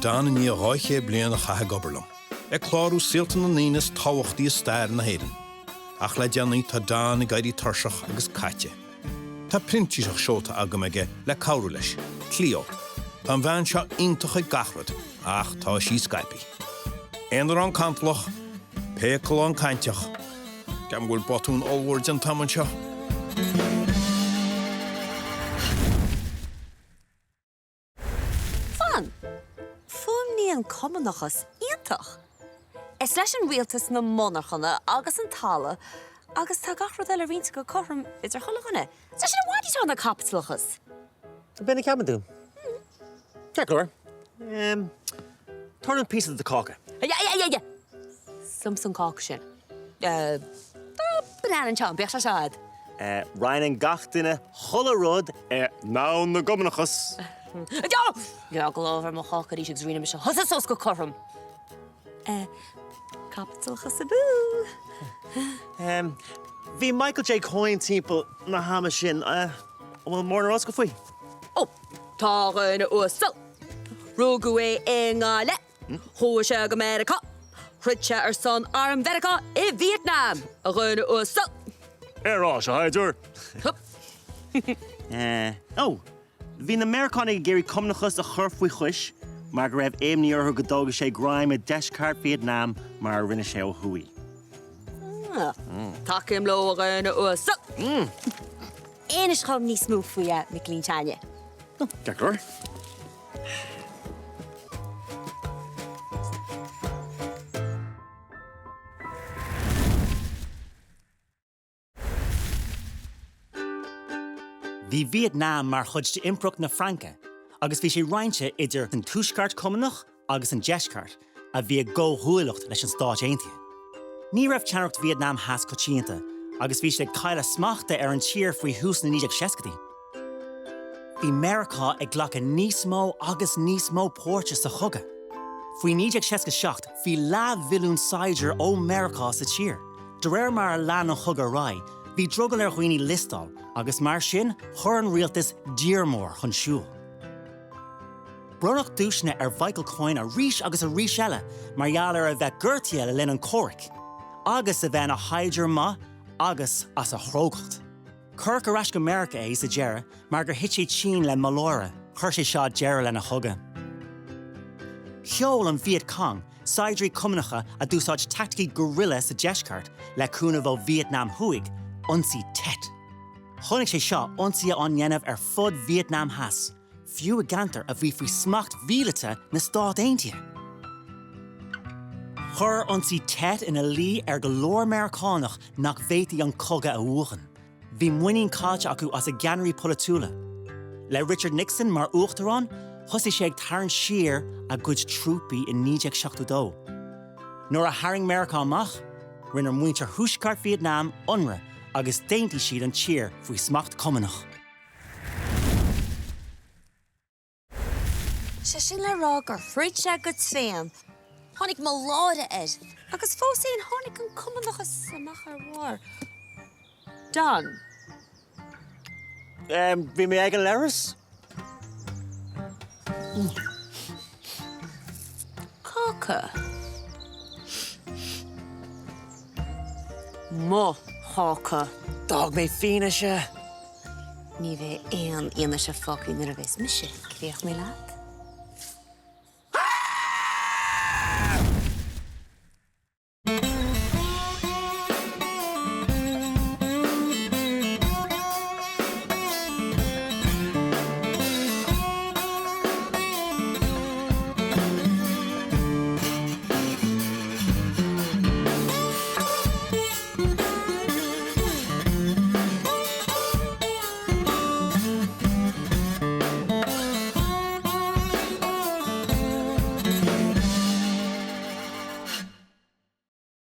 Don i ndiaidh 200 bliain a chaitheamh ag obair liom, ag clárú saolta na ndaoine is tábhachtaí i stair na hÉireann. Ach le déanaí tá Don ag éirí tuirseach agus caite. Tá printíseach seolta agam aige le cabhrú leis, Cleo. Tá an bhean seo iontach ag gach rud, ach tá sí scaipthe. Aonarán cantalach, péacalán cainteach. Ceapaim go bhfuil botún ollmhór déanta agam anseo. Fan! Fuaimníonn cumannachas iontach! Is leis an rialtas na monarchana agus an talamh agus tá gach rud eile roinnte go cothrom idir chuile dhuine. Tá sin i bhfad níos fearr ná caipitleachas! B'in a cheapann tú? Ceart go leor. Tabhair dom píosa de do cáca. Is liomsa an cáca sin. Tá banana anseo, bíodh sé seo agat. Roinneann gach duine chuile rud ar ndomhan na gcumannachas. Leag lámh ar mo cháca arís agus roinnfidh mise thusa suas go cothrom. Caipitleachas abú! Bhí Michael J. Coyne timpeall na hama sin. An bhfuil mórán ar eolas agat faoi? Ó, tá a dhuine uasail! Rugadh é i nGaillimh. Chuaigh sé go Meiriceá. Throid sé ar son Arm Mheiriceá i Vietnam, a dhuine uasail. Ar ais, a shaighdiúir! Ó, bhí na Meiriceánaigh ag iarraidh cumannachas a chur faoi chois mar go raibh imní orthu go dtógfadh sé greim i deisceart Vietnam mar a rinne sé ó thuaidh. Tacaím leo, a dhuine uasail. Inis dhom níos mó faoi, a Mhicilín Teine. Ceart go leor. Bhí Vietnam mar chuid d'Impireacht na Fraince agus bhí sé roinnte idir an Tuaisceart Cumannach agus an Deisceart, a bhí i gcomhghuaillíocht leis an Stáit Aontaithe. Ní raibh ceannaireacht Vietnam Theas coitianta agus bhí siad ag cailleadh smachta ar an tír faoi thús na 1960idí. Bhí Meiriceá ag glacadh níos mó agus níos mó páirte sa chogadh. Faoi 1967 bhí leathmhilliún saighdiúir ó Meiriceá sa tír. De réir mar a lean an chogadh ar aghaidh, bhí drogall ar dhaoine liostáil agus mar sin chuir an rialtas díormóir chun siúil. Bronnadh duaiseanna ar Mhichael Coyne arís agus arís eile mar gheall ar a bheith gortaithe le linn an chomhraic, agus a bheith ina shaighdiúir maith agus as a chrógacht. Cuireadh ar ais go Meiriceá é sa deireadh mar gur thit sé tinn le maláire, chuir sé seo deireadh lena chogadh. Sheol an Viet Cong saighdiúirí Cumannacha a d'úsáid teaicticí guerrilla sa deisceart le cúnamh ó Vietnam Thuaidh, ionsaí Tet. Chonaic sé seo ionsaithe á ndéanamh ar fud Vietnam Theas, fiú i gceantair a bhí faoi smacht mhíleata na Stát Aontaithe. Chuir ionsaí Tet ina luí ar go leor Meiriceánach nach bhféadfaí an cogadh a bhuachan. Bhí muinín caillte acu as a gceannairí polaitiúla. Le Richard Nixon mar uachtarán, thosaigh sé ag tarraingt siar a gcuid trúpaí i 1972. Nuair a tharraing Meiriceá amach, rinne muintir Thuaisceart Vietnam ionradh agus d'aontaigh siad an tír faoi smacht Cumannach. Sé sin le rá gur throid sé go tréan. Tháinig maláire air. Agus fós féin tháinig an cumannachas amach ar bharr. Don. Bhí mé ag an leithreas. Cáca. Mo cháca. D'fhág mé fianaise. Ní bheidh aon fhianaise fágtha nuair a bheas mise críochnaithe leat.